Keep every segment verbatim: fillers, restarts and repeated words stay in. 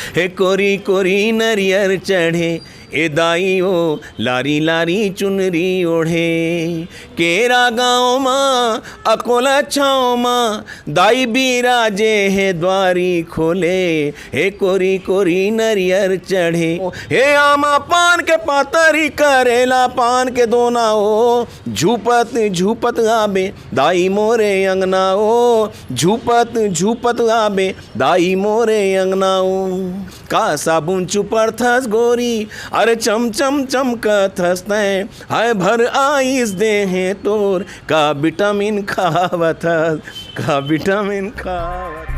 हे कोरी कोरी नरियर चढ़े, ए दाई ओ लारी लारी चुनरी ओढ़े। केरा गाँव मा अकोला छाँव मा, दाई बिराजे हे द्वारी खोले। हे कोरी कोरी नरियर चढ़े, हे आमा पान के पातरी, करेला पान के दोना ओ, झूपत झूपत आबे दाई मोरे अंगना ओ, झूपत झूपत आबे दाई मोरे अंगना ओ। का साबुन चुपड़थस गोरी, अरे चम चम चमकथस तैं, हाय भर आइस देहे तोर, का विटामिन खावथस, का विटामिन खावथस।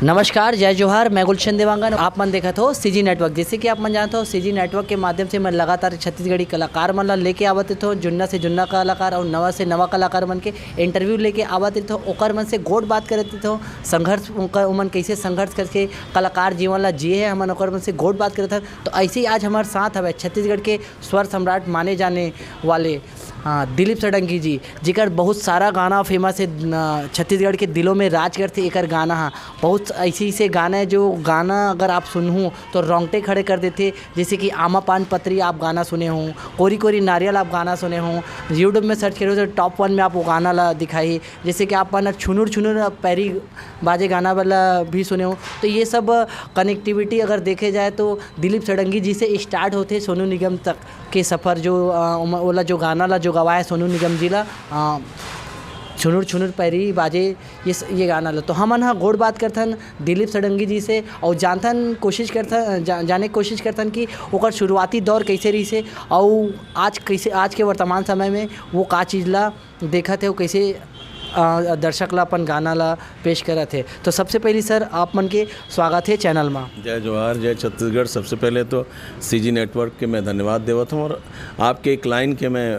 नमस्कार, जय जोहार, मैं गुलशन देवांगन। आप मन देखत हो सीजी नेटवर्क। जैसे कि आप मन जानत हो, सीजी नेटवर्क के माध्यम से मैं लगातार छत्तीसगढ़ी कलाकार मन ला लेके आवत रहत हो, जुन्ना से जुन्ना कलाकार और नवा से नवा कलाकार मन के इंटरव्यू लेके आवत रहत हो, ओकर मन से गोठ बात करत रहत हो, संघर्ष उनका, उमन कैसे संघर्ष करके कलाकार जीवन ला जिए हे, हमन ओकर मन से गोठ बात करत हन। तो ऐसे ही आज हमारे साथ हवे छत्तीसगढ़ के स्वर सम्राट माने जाने वाले, हाँ, दिलीप षडंगी जी, जेकर बहुत सारा गाना फेमस है, न, छत्तीसगढ़ के दिलों में राज करथे एकर गाना हा। बहुत ऐसे ऐसे गाना है जो गाना अगर आप सुनहू तो रोंगटे खड़े कर देथे। जैसे कि आमा पान पतरी आप गाना सुने हो, कोरी कोरी नारियल आप गाना सुने हो, यूट्यूब में सर्च करे हो तो टॉप वन में आप वो गाना ला दिखाही। जैसे कि आप मन छुनुर छुनुर पैरी बाजे गाना वाला भी सुने हो। तो ये सब कनेक्टिविटी अगर देखे जाए तो दिलीप षडंगी जी से स्टार्ट होथे सोनू निगम तक के सफ़र। जो अ, ओमा-, ओला जो गाना ला जो गवाए सोनू निगम जी ला, अ, छुनुर छुनुर पैरी बाजे, ये स-, ये गाना ला। तो हमन ह गोठ बात करथन दिलीप षडंगी जी से और जानथन कोशिश करथन, जा-, जाने के कोशिश करथन कि ओकर शुरुआती दौर कैसे रहिसे और आज कैसे, आज के वर्तमान समय में वो का चीज़ ला देखत हे, वो कैसे, अ, दर्शक ला अपन गाना ला पेश करत हे। तो सबसे पहली सर, आप मन के स्वागत हे चैनल मा। जय जोहार, जय छत्तीसगढ़। सबसे पहले तो सीजी नेटवर्क के मैं धन्यवाद देवत हूँ और आपके एक लाइन के मैं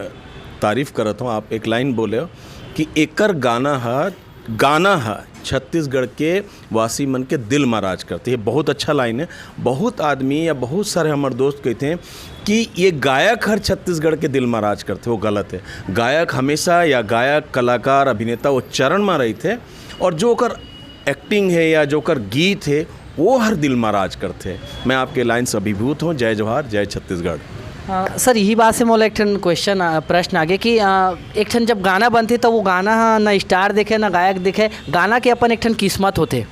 तारीफ करत हूँ। आप एक लाइन बोले हो कि एकर गाना ह, गाना ह छत्तीसगढ़ के वासी मन के दिल मा राज करथे। ये बहुत अच्छा लाइन है। बहुत आदमी या बहुत सारे हमर दोस्त कहते हैं कि ये गायक हर छत्तीसगढ़ के दिल मा राज करथे, वो गलत है। गायक हमेशा, या गायक, कलाकार, अभिनेता वो चरण मा रहिथे और जो ओकर एक्टिंग है या जो ओकर गीत है, वो हर दिल मा राज करथे। मैं आपके लाइन से अभिभूत हूँ। जय जोहार, जय छत्तीसगढ़। अ, सर, यही बात से मोला एक ठन क्वेश्चन, अ, प्रश्न आगे कि, अ, एक ठन जब गाना बनथे तो वो गाना ह ना स्टार देखे ना गायक देखे, गाना के अपन एक ठन किस्मत होथे।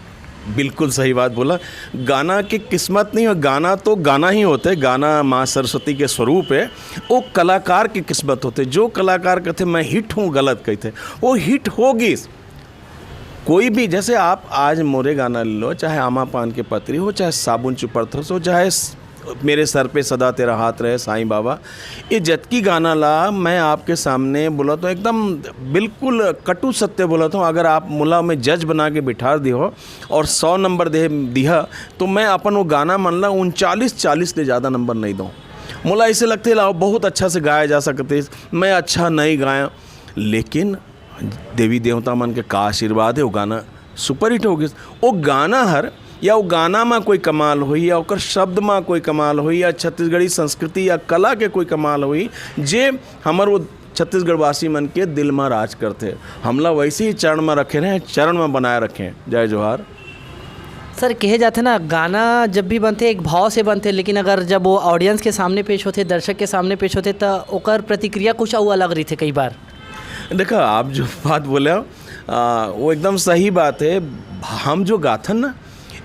बिल्कुल सही बात बोला। गाना के किस्मत नहीं हो, गाना तो गाना ही होथे। गाना माँ सरस्वती के स्वरूप है, वो कलाकार की किस्मत होथे। जो कलाकार कहथे मैं हिट हूँ, गलत कहथे, वो हिट हो गिस। कोई भी, जैसे आप आज मोरे गाना ले लो, चाहे आमा पान के पतरी हो, चाहे साबुन चुपड़थस हो, चाहे स-, मेरे सर पे सदा तेरा हाथ रहे साईं बाबा, ये जतकी गाना ला मैं आपके सामने बोला तो एकदम बिल्कुल कटु सत्य बोला था। अगर आप मोला में जज बना के बिठा दिहो और सौ नंबर दे दिहा, तो मैं अपन वो गाना मन ला उनचालीस चालीस ले ज़्यादा नंबर नहीं दूँ। मोला ऐसे लगथे ला बहुत अच्छा से गाया जा सकथे, मैं अच्छा नहीं गाया, लेकिन देवी देवता मन के का आशीर्वाद है, वो गाना सुपरहिट हो गिस। वो गाना हर, या वो गाना मा कोई कमाल होई, या ओकर शब्द मा कोई कमाल होई, या छत्तीसगढ़ी संस्कृति या कला के कोई कमाल होई, जे हमर वो छत्तीसगढ़ वासी मन के दिल मा राज करथे। हमला वैसे ही चरण मा रखे रहें, चरण मा बनाए रखें। जय जोहार। सर, कहे जाथे ना, गाना जब भी बनथे एक भाव से बनथे, लेकिन अगर जब वो ऑडियंस के सामने पेश होथे, दर्शक के सामने पेश होथे, त ओकर प्रतिक्रिया कुछ अउ अलग रहिथे कई बार। देखा, आप जो बात बोले हो, आ, वो एकदम सही बात है। हम जो गाथन ना,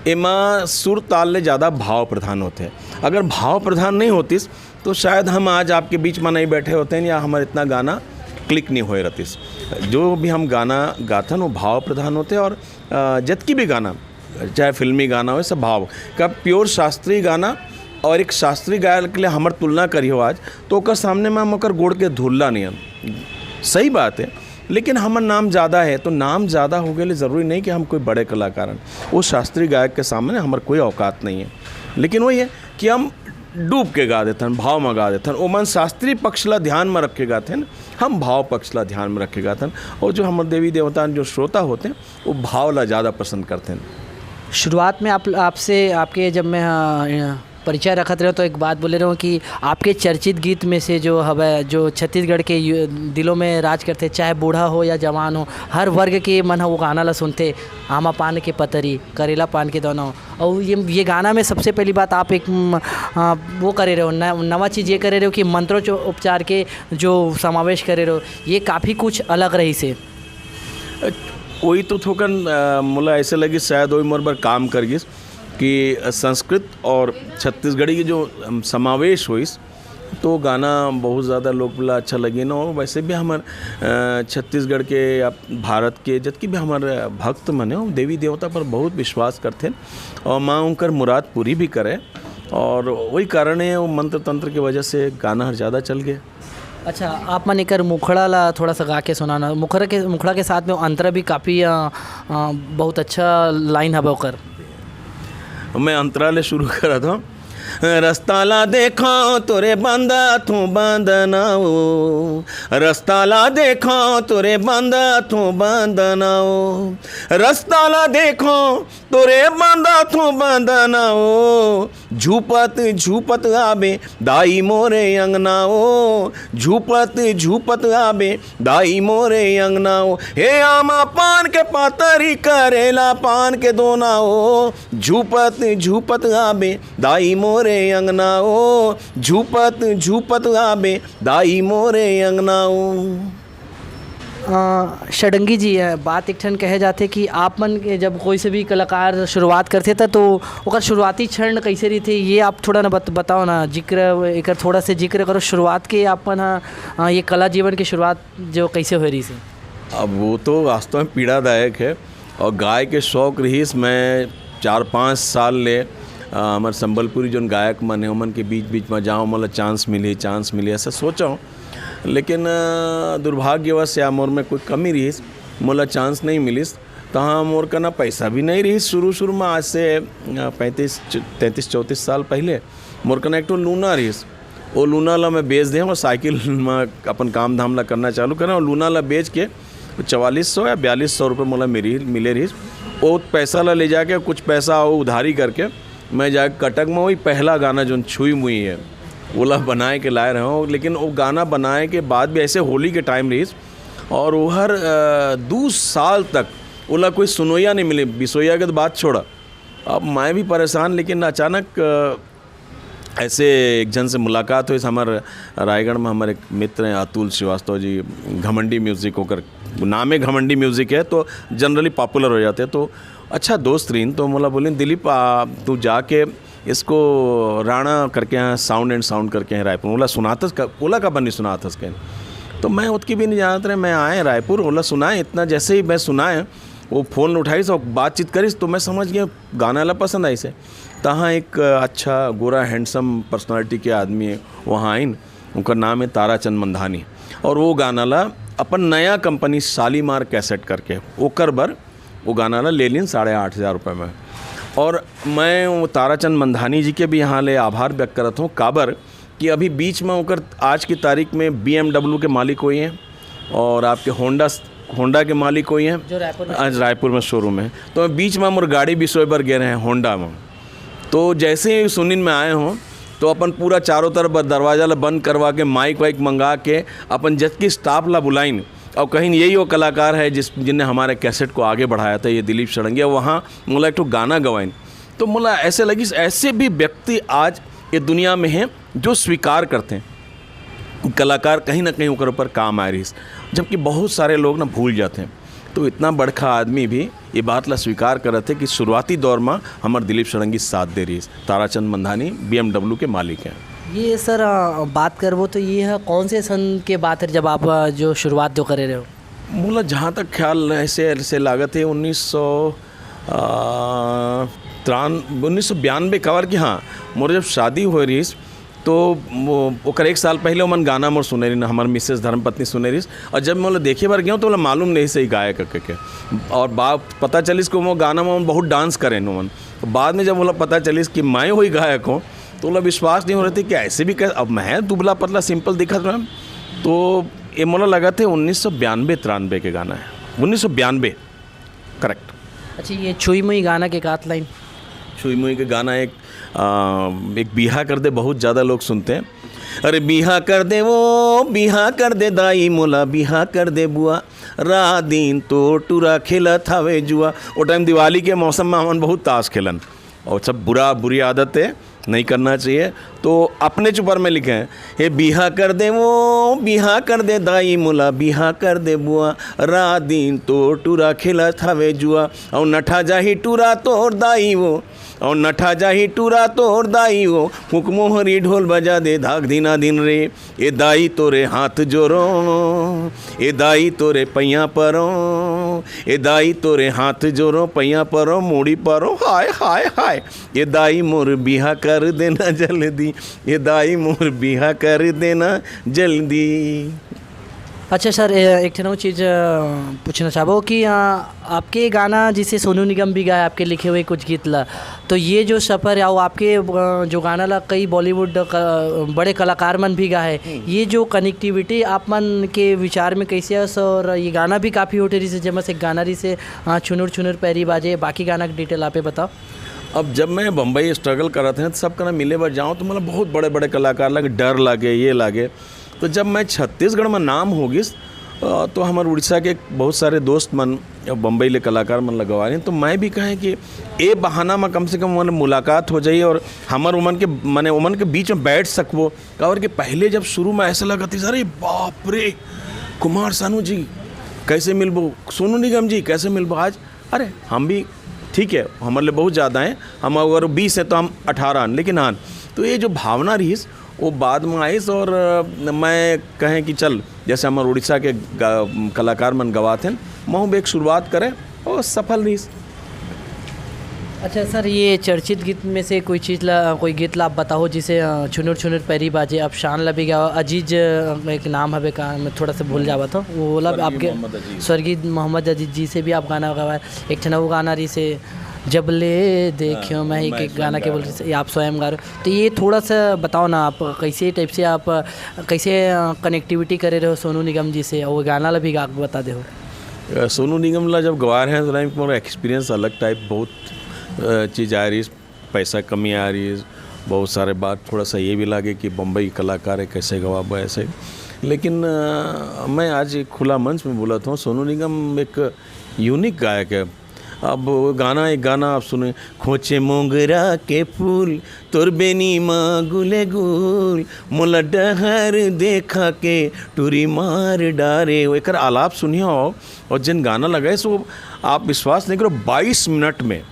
एमा सुर ताल ले ज़्यादा भाव प्रधान होथे। अगर भाव प्रधान नहीं होतिस, तो शायद हम आज आपके बीच में नहीं बैठे होते हैं या हमर इतना गाना क्लिक नहीं होए रहतिस। जो भी हम गाना गाथन, वो भाव प्रधान होथे और, आ, जतकी भी गाना, चाहे फिल्मी गाना हो, सब भाव का प्योर शास्त्रीय गाना और एक शास्त्रीय गायक के लिए हमर तुलना करिहो आज, तो ओकर सामने में हम ओकर गोड़ के धुल्ला नहीं हन। सही बात है, लेकिन हमर नाम ज़्यादा है, तो नाम ज़्यादा हो गए ज़रूरी नहीं कि हम कोई बड़े कलाकार हन। वो शास्त्रीय गायक के सामने हमर कोई औकात नहीं है, लेकिन वही है कि हम डूब के गा देथन, भाव में गा देथन। ओमन शास्त्रीय पक्ष ला ध्यान में रख के गाथन, हम भाव पक्ष ला ध्यान में रख के गाथन। और जो हमर देवी देवता जो श्रोता होते हैं, वो भाव ला ज़्यादा पसंद करते हैं। शुरुआत में आप, आपसे, आपके जब मैं, अ, परिचय रखत रहे हो तो एक बात बोले रहे हो कि आपके चर्चित गीत में से जो हवय, जो छत्तीसगढ़ के यु-, दिलों में राज करथे, चाहे बूढ़ा हो या जवान हो, हर वर्ग के मन ह वो गाना ला सुनथे। आमा पान के पतरी, करेला पान के दोना हो। और ये, ये गाना में सबसे पहली बात आप एक, म, आ, वो करे रहे हो, न-, नवा चीज़ ये करे रहे हो कि मंत्रोच्च-, उपचार के जो समावेश करे रहे हो, ये काफ़ी कुछ अलग रहिस हे। वही तो थोकन, अ, मोला ऐसे लगिस शायद वही मोर बर काम कर गिस कि संस्कृत और छत्तीसगढ़ी के जो, अम, समावेश होइस, तो गाना बहुत ज़्यादा लोग ला अच्छा लगिन। और वैसे भी हमर, अ, छत्तीसगढ़ के या भारत के जतकी भी हमर भक्त मन हे, वो देवी देवता पर बहुत विश्वास करथे और माँ उनकर मुराद पूरी भी करे। और वही कारण है, वो मंत्र तंत्र की वजह से गाना हर ज़्यादा चल गए। अच्छा, आप मन एकर मुखड़ा ला थोड़ा सा गा के सुनाना। मुखड़ा के, मुखड़ा के साथ में अंतरा भी काफ़ी, अ, अ, बहुत अच्छा लाइन हवे ओकर। मैं अंतरा ले शुरू करत हूँ। रस्ता ला देखो तोरे बंदा थू बंदनाओ, रस्ता ला देखो तोरे बंदा थू बंदनाओ, रस्ता ला देखो तोरे बंदा थू बंदनाओ, झूपत झूपत आबे दाई मोरे अंगनाओ, झूपत झूपत आबे दाई मोरे अंगनाओ। हे आमा पान के पातरी, करेला पान के दोनाओ, झूपत झूपत आबे दाई मोरे अंगनाओ, झूपत झूपत आबे दाई मोरे अंगनाओ। अ, षडंगी जी, अ, बात एक ठन कहे जाथे कि आप मन के जब कोई से भी कलाकार शुरुआत करथे त तो ओकर शुरुआती क्षण कैसे रहिथे, ये आप थोड़ा ना बत-, बताओ ना, जिक्र, एकर थोड़ा से जिक्र करो, शुरुआत के आप मन ह, अ, ये कला जीवन के शुरुआत जो कैसे होए रहिस हे? अब वो तो वास्तव में पीड़ादायक है। और गाय के शौक रहिस, मैं चार पाँच साल ले, अ, हमर संबलपुरी जोन गायक मन हे, ओमन के बीच-बीच में जाओं, मोला चांस मिलही, चांस मिलही, ऐसा सोचा हूँ। लेकिन, अ, दुर्भाग्यवश या मोर में कोई कमी रहिस, मोला चांस नहीं मिलिस। तहाँ मोर कना पैसा भी नहीं रहिस शुरू-शुरू में, आज से, अ, पैंतीस, तैंतीस चौंतीस साल पहले मोर कना एक ठो लूना रहिस। वो लूना ला मैं बेच दें और साइकिल में अपन काम धाम ला करना चालू करें। और लूना ला बेच के चवालीस सौ या बयालीस सौ रुपये मोला मिली, मिले रहिस। वो पैसा ला ले जाके, कुछ पैसा वो उधारी करके, मैं जाके कटक में वही पहला गाना जोन छुई मुई है, ओला बनाए के लाए रहे हूँ। लेकिन वो गाना बनाए के बाद भी ऐसे होली के टाइम रहिस, और वो हर, अ, दू साल तक ओला कोई सुनोइया नहीं मिले। बिसोइया के तो बात छोड़ा, अब मैं भी परेशान। लेकिन अचानक, अ, ऐसे एक जन से मुलाकात होइस, हमर रायगढ़ में हमर एक मित्र हैं अतुल श्रीवास्तव जी, घमंडी म्यूजिक, ओकर नामे घमंडी म्यूजिक है, तो generally popular हो जाते हैं। तो अच्छा दोस्त रहिन, तो मोला बोलिन, "दिलीप, आ, तू जाके इसको राणा करके हैं, Sound and Sound करके हैं रायपुर, ओला सुनाथस का, ओला काबर नहीं सुनाथस?" कहें। तो मैं ओतकी भी नहीं जानत रहे, मैं आए रायपुर, ओला सुनाए, इतना जैसे ही मैं सुनाए, वो फोन उठाइस और बातचीत करिस, तो मैं समझ गया गाना ला पसंद आइस हे। तहाँ एक अच्छा गोरा handsome personality के आदमी वहाँ आइन, उनका नाम है ताराचंद मंधानी, और वो गाना ला अपन नया कंपनी शालीमार कैसेट करके ओकर बर वो गाना ला ले लिन साढ़े आठ हज़ार रुपये में। और मैं वो ताराचंद मंधानी जी के भी यहाँ ले आभार व्यक्त करत हूँ, काबर कि अभी बीच में ओकर आज की तारीख में B M W के मालिक होई हैं और आपके होंडा, होंडा के मालिक होई हैं। जो रायपुर में आज रायपुर में शोरूम है, तो मैं बीच में मोर गाड़ी बिसोए बर गे रहे हैं होंडा में। तो जैसे ही सुनिन में आए हों, तो अपन पूरा चारों तरफ ब-, दरवाजा ला बंद करवा के, माइक वाइक मंगा के, अपन जतकी स्टाफ ला बुलाइन और कहिन, "यही वो कलाकार है जिस, जिनने हमारे कैसेट को आगे बढ़ाया था, ये दिलीप षडंगी।" वहाँ मोला एक ठो गाना गवाइन, तो मोला ऐसे लगिस, ऐसे भी व्यक्ति आज ये दुनिया में हैं जो स्वीकार करते हैं, कलाकार कहीं ना कहीं ओकर ऊपर काम आए रहिस, जबकि बहुत सारे लोग ना भूल जाते हैं। तो इतना बड़का आदमी भी ये बात ला स्वीकार करत हे कि शुरुआती दौर में हमर दिलीप षडंगी साथ दे रहिस। Tarachand Mandhani B M W के मालिक हैं। ये सर, अ, बात करबो तो ये ह कौन से सन के बात है जब आप, अ, जो शुरुआत जो करे रहे हो? मोला जहाँ तक ख्याल है, ऐसे, ऐसे लागत है उन्नीस सौ, आ, तिरान-, उन्नीस सौ बयानबे, काबर कि हाँ, मोर जब शादी होए रहिस, तो वो, ओकर एक साल पहले ओमन गाना मोर सुने रहिन, हमर मिसेस धर्मपत्नी सुने रहिस, और जब मैं ओला देखे बर गया, तो ओला मालूम नहीं सही गायक के, के। और बा-, पता चलिस कि वो गाना में ओमन बहुत डांस करेन ओमन। तो बाद में जब ओला पता चलिस कि मैं वही गायक हूँ, तो ओला विश्वास नहीं हो रहे थे कि ऐसे भी कर, अब मैं दुबला पतला simple दिखत रहा। तो ये मोला लगा थे उन्नीस सौ बयानबे तिरानबे के गाना है, उन्नीस सौ बयानबे, correct। अच्छा, ये छुई मुई गाना के एकाध लाइन। छुई मुई के गाना एक, आ, एक बिहा कर दे, बहुत ज़्यादा लोग सुनते हैं। अरे बिहा कर दे वो, बिहा कर दे दाई, मोला बिहा कर दे बुआ, रात दिन तो टूरा खेलत हवे जुआ। वो टाइम दिवाली के मौसम में हमन बहुत ताश खेलन, और सब बुरा, बुरी आदत है, नहीं करना चाहिए। तो अपने ऊपर में लिखे हैं, "हे बिहा कर दे वो, बिहा कर दे दाई, मोला बिहा कर दे बुआ, रात दिन तो टूरा खेलत हवे जुआ, और नठा जाही टूरा तोर दाई वो, और नठा जाही टूरा तोर दाई वो, फुकमोहरी ढोल बजा दे धाक दिना दिन रे।" ए दाई तोरे हाथ जोरो, ए दाई तोरे पैया परो, ए दाई तोरे हाथ जोरो, पैया परो, मुड़ी परो, हाय, हाय, हाय। ए दाई मोर बिहा कर देना जल्दी, ए दाई मोर बिहा कर देना जल्दी। अच्छा सर, ए, एक ठन अउ चीज़, अ, पूछना चाहबो कि, अ, आपके गाना, जिसे सोनू निगम भी गाए, आपके लिखे हुए कुछ गीत ला, तो ये जो सफ़र है, वो आपके, अ, जो गाना ला कई बॉलीवुड क-, बड़े कलाकार मन भी गाए, हम्म। ये जो कनेक्टिविटी आप मन के विचार में कैसे है सर? ये गाना भी काफ़ी होटे रहिसे, जेमा से एक गाना रहिसे, अ, छुनुर छुनुर पैरी बाजे, बाकी गाना के डिटेल आपे बताओ। अब जब मैं बम्बई स्ट्रगल करत हन, तो सब करा मिले बर जाऊँ, तो मतलब बहुत बड़े-बड़े कलाकार लगे, डर लगे, ये लगे। तो जब मैं छत्तीसगढ़ में नाम हो गिस, अ, तो हमर उड़ीसा के बहुत सारे दोस्त मन, अ, बम्बई ले कलाकार मन लगवा रहे हैं, तो मैं भी कहें कि ए बहाना में कम से कम उमन मुलाकात हो जाई और हमर उमन के, माने उमन के बीच में बैठ सकबो। काबर कि पहले जब शुरू में ऐसा लगत रहिस, "अरे बाप रे, कुमार सानू जी, कैसे मिलबो? सोनू निगम जी, कैसे मिलबो?" आज अरे, हम भी ठीक है, हमर ले बहुत ज़्यादा हैं, हम अगर बीस हैं, तो हम अठारह हैं, लेकिन हाँ, तो ये जो भावना रहिस, वो बाद में आइस और, अ, मैं कहें कि चल, जैसे हमर उड़ीसा के गा-, कलाकार मन गवात हैं, महूँ भी एक शुरुआत करें, और सफल रहिस। अच्छा सर, ये चर्चित गीत में से कोई चीज़ ला, कोई गीत ला आप बताओ, जिसे, अ, छुनुर छुनुर पैरी बाजे, आप शान ला भी गाओ, अजीज, अ, एक नाम हवे का, मैं थोड़ा सा भूल जावत हूँ, वो ला स्वर्गीय आपके मोहम्मद अजीज। स्वर्गीय मोहम्मद अजीज जी से भी आप गाना गवाए। एक ठन वो गाना रहिसे, "जब ले देखियो हाँ, मैं ही" मैं के गाना के स्वयं बोल गा रहे, आप स्वयं गा रहे हो। तो ये थोड़ा सा बताओ ना, आप कैसे टाइप से आप, कैसे, अ, कनेक्टिविटी करे रहे हो सोनू निगम जी से, और वो गाना ला भी गा के बता दे हो। अ, सोनू निगम ला जब गवा रहे हैं, तो टाइम मोर एक्सपीरियंस अलग टाइप, बहुत, अ, चीज़ आ रही, पैसा कमी आ रही, बहुत सारे बात, थोड़ा सा ये भी लागे कि बम्बई कलाकार है, कैसे गवाबो ऐसे। लेकिन, अ, मैं आज एक खुला मंच में बोलत हूँ, सोनू निगम एक यूनिक गायक है। अब वो गाना, एक गाना आप सुने, "खोचे मोंगरा के फूल, तोर बेनी मा गुले गुल, मोला डहर देखा के टूरी मार डारे।" वो एकर आलाप सुनिया हो, और जिन गाना लगाए सो, आप विश्वास नहीं करो, बाईस मिनट में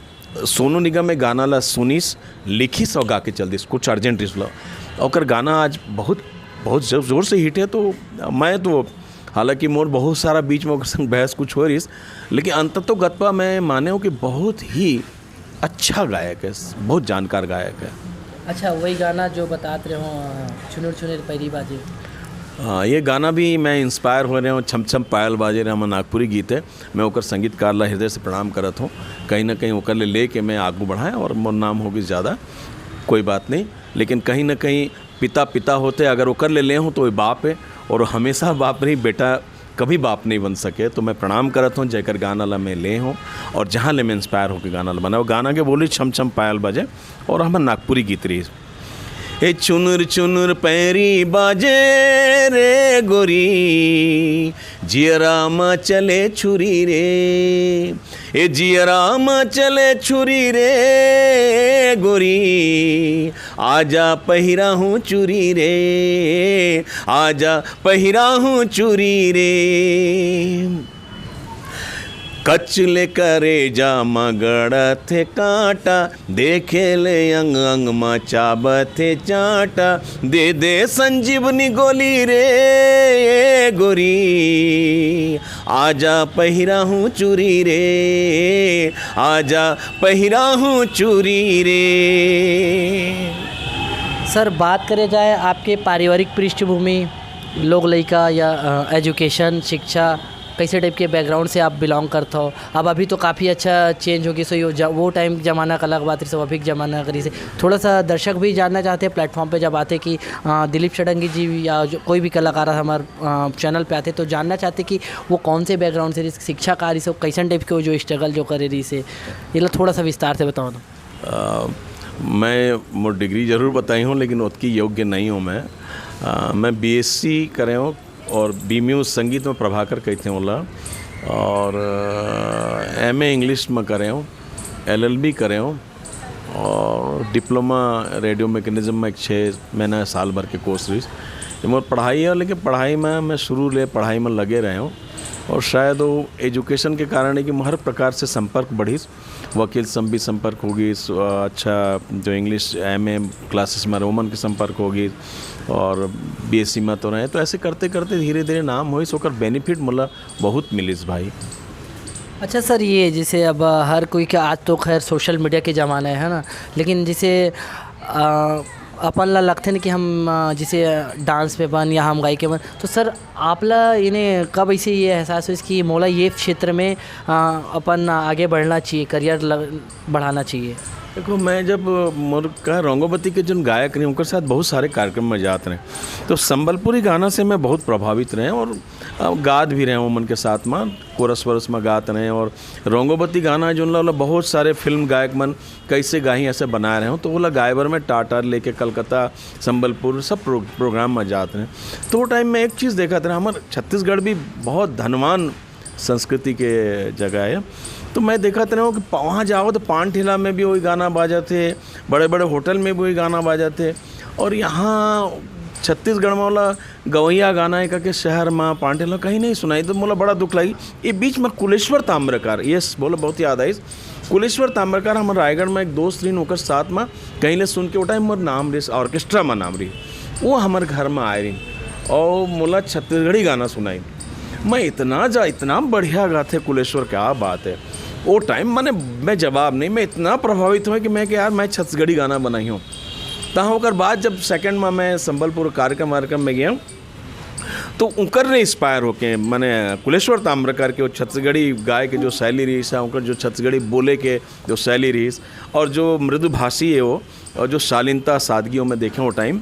सोनू निगम ए गाना ला सुनिस, लिखिस और गा के चल दिस, कुछ अर्जेंट रिस ला। ओकर गाना आज बहुत, बहुत जोर, जोर से हिट है। तो मैं तो, हालांकि मोर बहुत सारा बीच में ओकर संग बहस कुछ हो रहिस, लेकिन अंततो गत्वा मैं माने हूँ कि बहुत ही अच्छा गायक है, बहुत जानकार गायक है। अच्छा, वही गाना जो बतात रहे हो, अ, छुनुर छुनुर पैरी बाजे। हाँ, ये गाना भी मैं इंस्पायर हो रहे हूँ, छम छम पायल बाजे रे, हमर नागपुरी गीत है। मैं ओकर संगीतकार ला हृदय से प्रणाम करत हूँ। कहीं ना कहीं ओकर ले लेके मैं आगू बढ़ाएं और मोर नाम होगी ज़्यादा, कोई बात नहीं। लेकिन कहीं ना कहीं पिता पिता होते, अगर ओकर ले ले हूँ तो वो बाप है, और हमेशा बाप नहीं, बेटा कभी बाप नहीं बन सके। तो मैं प्रणाम करत हूँ जेकर गाना ला मैं ले हूँ और जहाँ ले मैं इंस्पायर होकर गाना ला बनाओ। गाना के बोली छम छम पायल बजे और हमर नागपुरी गीत रही। ए चुनुर चुनुर पैरी बाजे रे गोरी, जियरा म चले छुरी रे। ए जियरा म चले छुरी रे गोरी, आजा पहिरा हूँ चुरी रे, आजा पहिरा हूँ चुरी रे। कचले करेजा म गड़थे कांटा, देखे ले अंग अंग म चाबथे चांटा। दे दे संजीवनी गोली रे गोरी, आजा पहिरा हूँ चुरी रे, आजा पहिरा हूँ चुरी रे। सर, बात करे जाए आपके पारिवारिक पृष्ठभूमि, लोग लइका या, अ, एजुकेशन, शिक्षा, कैसे टाइप के बैकग्राउंड से आप बिलोंग करत हो? अब अभी तो काफ़ी अच्छा चेंज हो गई, सो यो ज-, वो टाइम ज़माना का अलग बात रही, सो अभी के ज़माना का रही से। थोड़ा सा दर्शक भी जानना चाहते हैं प्लेटफॉर्म पे जब आते कि, अ, दिलीप षडंगी जी या जो कोई भी कलाकार हमारे, अ, चैनल पे आते तो जानना चाहते कि वो कौन से बैकग्राउंड से रही, शिक्षा का रही से, कैसन टाइप के वो जो स्ट्रगल जो करे रही से, ये लोग थोड़ा सा विस्तार से बताओ ना। अ, मैं मोर डिग्री जरूर बताई हूँ, लेकिन ओतकी योग्य नहीं हूँ मैं। अ, मैं बीएससी करे हूँ और बीम्यू संगीत में प्रभाकर कहते हैं ओला, और एमए इंग्लिश में करे हूँ, एलएलबी करे हूँ, और डिप्लोमा रेडियो मैकेनिज्म में एक छः महीना, साल भर के कोर्स रहिस। ये मोर पढ़ाई है, लेकिन पढ़ाई में मैं शुरू ले पढ़ाई में लगे रहे हूँ, और शायद वो एजुकेशन के कारण है कि हर प्रकार से संपर्क बढ़िस। वकील से भी संपर्क होगी, स-, अच्छा, जो इंग्लिश एमए क्लासेस में रहे, ओमन के संपर्क होगी, और बीएससी में तो रहे। तो ऐसे करते करते धीरे धीरे नाम होइस, ओकर बेनिफिट मोला बहुत मिलिस भाई। अच्छा सर, ये जैसे अब हर कोई के, आज तो खैर सोशल मीडिया के ज़माना है, है ना, लेकिन जैसे अ, अपन ला लगथे न कि हम अ, जैसे डांस में बन या हम गायकी में, तो सर आप ला इन्हें कब ऐसे ये एहसास होइस कि मोला ये क्षेत्र में अ, अपन आगे बढ़ना चाहिए, करियर बढ़ाना चाहिए? देखो, मैं जब मोर का रंगोबती के जोन गायक रहे, उनके साथ बहुत सारे कार्यक्रम में जात रहे, तो संबलपुरी गाना से मैं बहुत प्रभावित रहे और अ, गात भी रहे हूँ मन के साथ में, कोरस वोरस में गात रहे। और रंगोबती गाना जोन ला, ला बहुत सारे फिल्म गायक मन कैसे गाही ऐसे बनाए रहे हो, तो ओला गाए बर मैं टाटा लेके कलकत्ता, संबलपुर सब प्रो, प्रोग्राम में जात रहे। तो वो टाइम में एक चीज़ देखा था, हमारे छत्तीसगढ़ भी बहुत धनवान संस्कृति के जगह है। तो मैं देखा था कि वहाँ जाओ तो पान ठेला में भी वही गाना बाजा थे, बड़े बड़े होटल में भी वही गाना बाजा थे, और यहाँ छत्तीसगढ़ में वाला गवैया गाना है करके शहर में पान ठेला कहीं नहीं सुनाई। तो मोला बड़ा दुख लगी। ये बीच में कुलेश्वर ताम्रकार, यस, बोलो, बहुत याद आई। कुलेश्वर ताम्रकार हमारे रायगढ़ में एक दोस्त रही, ओकर साथ में कहीं ले सुन के, वो टाइम मोर नाम रही, ऑर्केस्ट्रा में नाम रही, वो हमारे घर में आए रही और मोला छत्तीसगढ़ी गाना सुनाई। मैं इतना जा, इतना बढ़िया गाते कुलेश्वर, क्या बात है। वो टाइम मैंने, मैं जवाब नहीं, मैं इतना प्रभावित हुआ कि मैं कि यार, मैं छत्तीसगढ़ी गाना बनाई हूँ। तहाँ ओकर बाद जब सेकंड में मैं संबलपुर कार्यक्रम वार्यक्रम में गया हूँ, तो उनकर ने इंस्पायर होके, मैंने कुलेश्वर ताम्रकार के वो छत्तीसगढ़ी गाय के जो शैली रही है, उनकर जो छत्तीसगढ़ी बोले के जो शैली रही और जो मृदुभाषी है वो, और जो शालीनता, सादगी वो मैं देखे वो टाइम,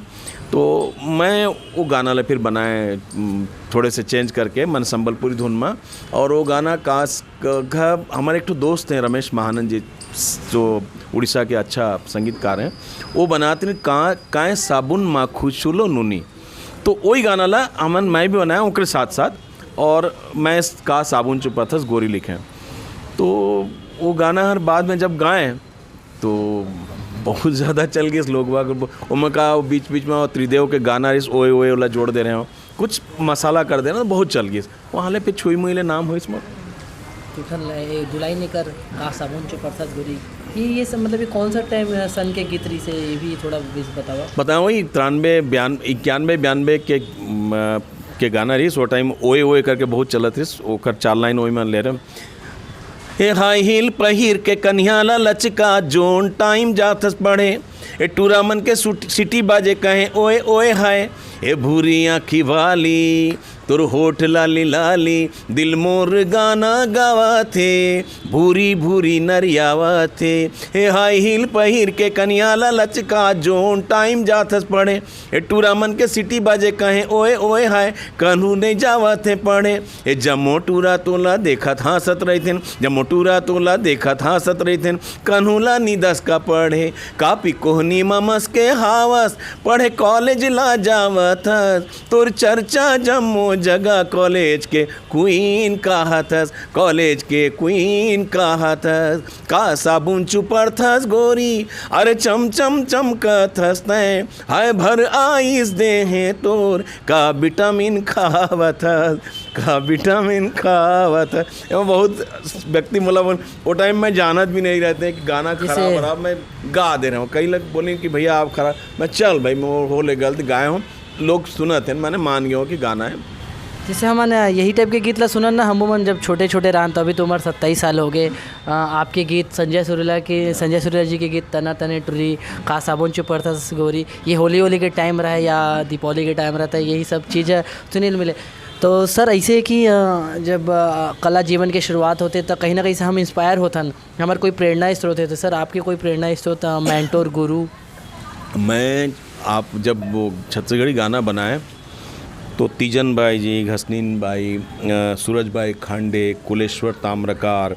तो मैं वो गाना ला फिर बनाए, उम, थोड़े से चेंज करके मन संबलपुरी धुन में। और वो गाना कास क-, घ-, हमारे एक ठो दोस्त हैं रमेश महानंद जी, जो उड़ीसा के अच्छा संगीतकार हैं, वो बनाते हैं का, काए साबुन मा खुशुलो नूनी। तो वही गाना ला हमन, मैं भी बनाया ओकरे साथ साथ, और मैं का साबुन चुपाथस गोरी लिखे। तो वो गाना हर बाद में जब गाए तो बहुत ज़्यादा चल गए लोग बाग। ओमा का वो बीच बीच में वो त्रिदेव के गाना रिस ओए ओए वाला जोड़ दे रहे हो, कुछ मसाला कर देना, तो बहुत चल गए। वहाँ ले पे छुई मुई ले नाम हो इसमें। तुठन ले, ए, दुलाई ने कर का साबुन चो परसत गोरी। ये, ये सब मतलब ये कौन सा टाइम, अ, सन के गीत रही से, ये भी थोड़ा बीच बतावा। बताओ, वही तिरानबे, बयान-, इक्यानबे, बयानबे के, म, के गाना रही। वो टाइम ओए ओए करके बहुत चलत रही। ओकर चार लाइन ओए में ले रहे। ए हाई हील पहिर के कन्या ला लचका, जोन टाइम जाथस पढ़े। ए टूरा मन के सुट-, सिटी बाजे कहे ओए ओए हाय। ए भूरी आँखी वाली, तोर होठ लाली लाली, दिल मोर गाना गावत हे, भूरी भूरी नरियावत हे। ए हाई हील पहिर के कन्या ला लचका, जोन टाइम जाथस पढ़े। ए टूरा मन के सिटी बाजे कहे ओए ओए हाय, कन्हू नहीं जावत हे पढ़े। ए जम्मो टूरा तोला देखत हाँसत रहिथेन, जम्मो टूरा तोला देखत हाँसत रहिथेन, कन्हू ला निदस का पढ़े। कापी कोहनी म मस के हावस, पढ़े कॉलेज ला जावत हस। तोर चर्चा जम्मो जगह कॉलेज के क्वीन कहत हस, कॉलेज के क्वीन कहत हस। का साबुन चुपड़थस गोरी, अरे चम चम चमकत हस तैं। हाय भर आइस देहे तोर, का विटामिन खावत हस, का विटामिन खावत हस। एमा बहुत व्यक्ति मोला बोल, वो टाइम में जानत भी नहीं रहते कि गाना खराब खराब, मैं गा दे रहा हूँ। कई लोग बोले कि भैया आप खराब, मैं चल भाई, मैं वो हो ले गलत गाए हूँ, लोग सुनत हैं, मैंने मान गया हूँ कि गाना है। जैसे हमन यही टाइप के गीत ला सुनन ना, हमू मन जब छोटे छोटे रहन, तो अभी तो उम्र सत्ताईस साल हो गए। अ, आपके गीत संजय सुरीला के, संजय सुरीला जी के गीत तना तने टुरी, का साबुन चुपड़थस गोरी, ये होली होली के टाइम रहे या दीपावली के टाइम रहता है, यही सब चीज़ सुने ल मिले। तो सर, ऐसे है कि अ, जब अ, कला जीवन के शुरुआत होते, तो कहीं ना कहीं से हम इंस्पायर होथन, हमारे कोई प्रेरणा स्रोत है। तो सर, आपके कोई प्रेरणा स्रोत, अ, मेंटोर, गुरु? मैं, आप जब वो छत्तीसगढ़ी गाना बनाए, तो तीजन बाई जी, घसनीन बाई, अ, सूरज बाई खांडे, कुलेश्वर ताम्रकार,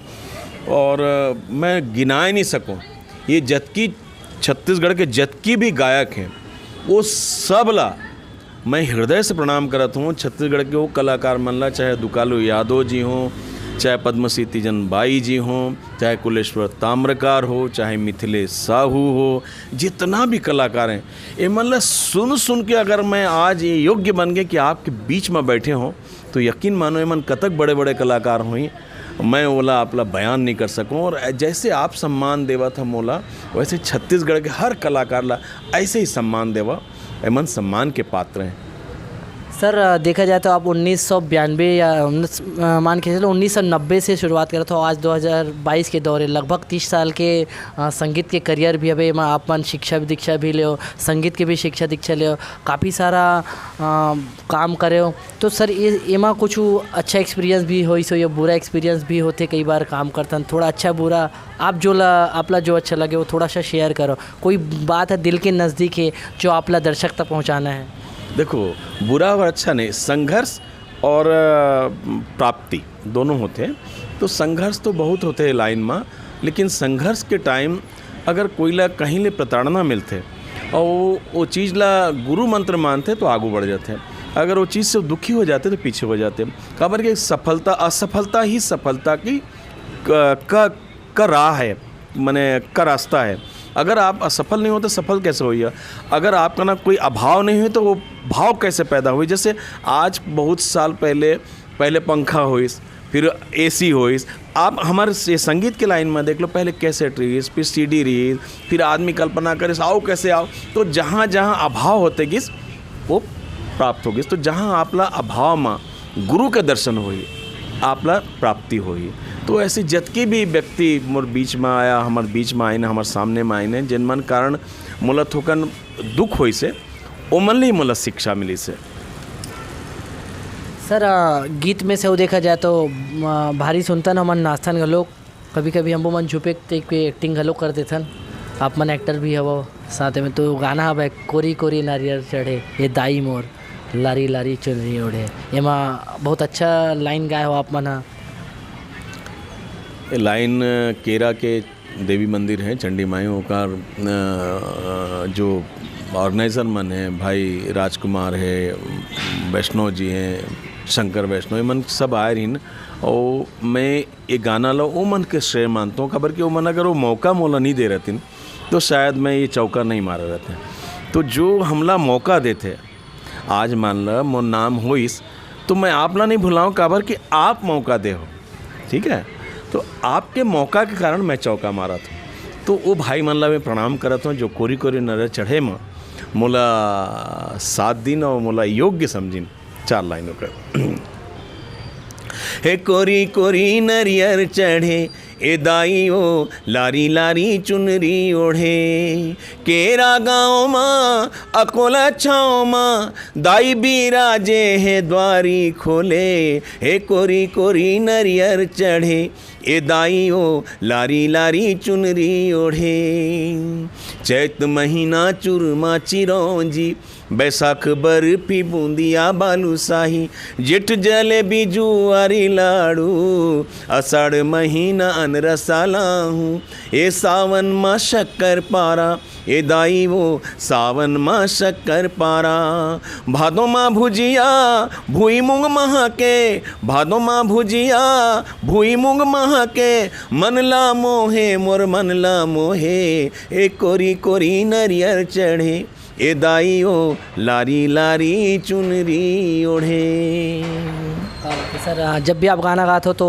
और, अ, मैं गिनाए नहीं सकूँ। ये जतकी छत्तीसगढ़ के जतकी भी गायक हैं, वो सब ला मैं हृदय से प्रणाम करत हूँ। छत्तीसगढ़ के वो कलाकार मन ला, चाहे दुकालू यादव जी हों, चाहे पद्मश्री तीजन बाई जी हों, चाहे कुलेश्वर ताम्रकार हो, चाहे मिथिलेश साहू हो, जितना भी कलाकार हैं, ये मन ला सुन सुन के अगर मैं आज ये योग्य बन गए कि आपके बीच में बैठे हों, तो यकीन मानो, ये मन कतक बड़े बड़े कलाकार हों, मैं ओला आप ला बयान नहीं कर सकूँ। और जैसे आप सम्मान देवत हम ओला, वैसे छत्तीसगढ़ के हर कलाकार ला ऐसे ही सम्मान देवा। एमन सम्मान के पात्र हैं। सर, देखा जाए तो आप उन्नीस सौ बयानबे या उन्नीस, मान के चलो, उन्नीस सौ नब्बे से शुरुआत करत हो, आज दो हज़ार बाईस के दौरे, लगभग तीस साल के संगीत के करियर भी हवे। एमा आप मन शिक्षा दीक्षा भी लेव, संगीत के भी शिक्षा दीक्षा लेव, काफ़ी सारा काम करे हो। तो सर, ये एमा कुछ अच्छा एक्सपीरियंस भी होइस हो या बुरा एक्सपीरियंस भी होथे? कई बार काम करथन, थोड़ा अच्छा बुरा आप जो ला, आप ला जो अच्छा लगे, वो थोड़ा सा शेयर करो। कोई बात है दिल के नज़दीक है, जो आप ला दर्शक तक पहुँचाना है? देखो, बुरा और अच्छा नहीं, संघर्ष और प्राप्ति दोनों होते हैं। तो संघर्ष तो बहुत होते हैं लाइन में, लेकिन संघर्ष के टाइम अगर कोई ला कहीं ले प्रताड़ना मिलते और वो, वो चीज़ ला गुरु मंत्र मानते, तो आगू बढ़ जाते हैं। अगर वो चीज़ से दुखी हो जाते, तो पीछे हो जाते हैं। काबर के सफलता, असफलता ही सफलता की क-, का, का राह है, माने का रास्ता है। अगर आप असफल नहीं होते, सफल कैसे होइए? अगर आपका ना कोई अभाव नहीं हुई, तो वो भाव कैसे पैदा हुई? जैसे आज बहुत साल पहले, पहले पंखा होइस, फिर एसी होइस। आप हमारे से संगीत के लाइन में देख लो, पहले कैसेट रहीस, फिर सीडी रहीस, फिर आदमी कल्पना करे, आओ कैसे आओ। तो जहाँ जहाँ अभाव होते गिस, वो प्राप्त हो गिस। तो जहाँ आपला अभाव में गुरु के दर्शन होई, आपला प्राप्ति होई। तो ऐसे जतके भी व्यक्ति मोर बीच में आया, हमारे बीच में आइन, हमारे सामने में आइन, जिन मन कारण मोला थोकन दुख होइसे, ओमन ले ही मोला शिक्षा मिलिसे। सर, गीत में से वो देखा जाए तो भारी सुनथन, हमन नाचथन घलो, कभी कभी हमो मन छुपे देख के एक्टिंग घलो कर देथन। आप मन एक्टर भी हवो साथ में, तो गाना हवे कोरी कोरी नारियर चढ़े ए दाई मोर, लारी लारी चुनरी ओढ़े, एमा बहुत अच्छा लाइन गाए हो आप मन ह। लाइन केरा के देवी मंदिर है चंडी माई, ओकर जो ऑर्गेनाइजर मन है, भाई राजकुमार है, वैष्णव जी हैं, शंकर वैष्णव, ये मन सब आए रही। और मैं ये गाना ला वो मन के श्रेय मानता हूँ, काबर कि वो मन अगर वो मौका मोला नहीं दे रहती, तो शायद मैं ये चौका नहीं मारा रहते। तो जो हमला मौका देते, आज मान ला मोर नाम होइस, तो मैं आप ला नहीं भुलाऊँ, काबर कि आप मौका दे हो, ठीक है? तो आपके मौका के कारण मैं चौका मारा था। तो वो भाई मन ला मैं प्रणाम करत हूँ, जो कोरी कोरी नरियर चढ़े में मोला साथ दिन और मोला योग्य समझिन। चार लाइनों का। हे कोरी कोरी नरियर चढ़े, ए दाई ओ लारी लारी चुनरी ओढ़े, केरा गाँव मा अकोला छाँव मा, दाई बिराजे हे द्वारी खोले। हे कोरी कोरी नरियर चढ़े, ए दाई ओ लारी लारी चुनरी ओढ़े। चैत महीना चुरमा चिरौंजी, बैसाख बर्फी बूंदिया बालूशाही, जेठ जलेबी जुआरी लाड़ू, आषाढ़ महीना अनरसा लाहू, ए सावन मा शक्कर पारा, ए दाई वो सावन मा शक्कर पारा। भादो मा भुजिया भुई मूंग महा के, भादो मा भुजिया भुई मूंग महा के, मन ला मोहे मोर मन ला मोहे, ए कोरी कोरी नरियर चढ़े, ए दाई ओ लारी लारी चुनरी ओढ़े। ओके सर, जब भी आप गाना गात हो तो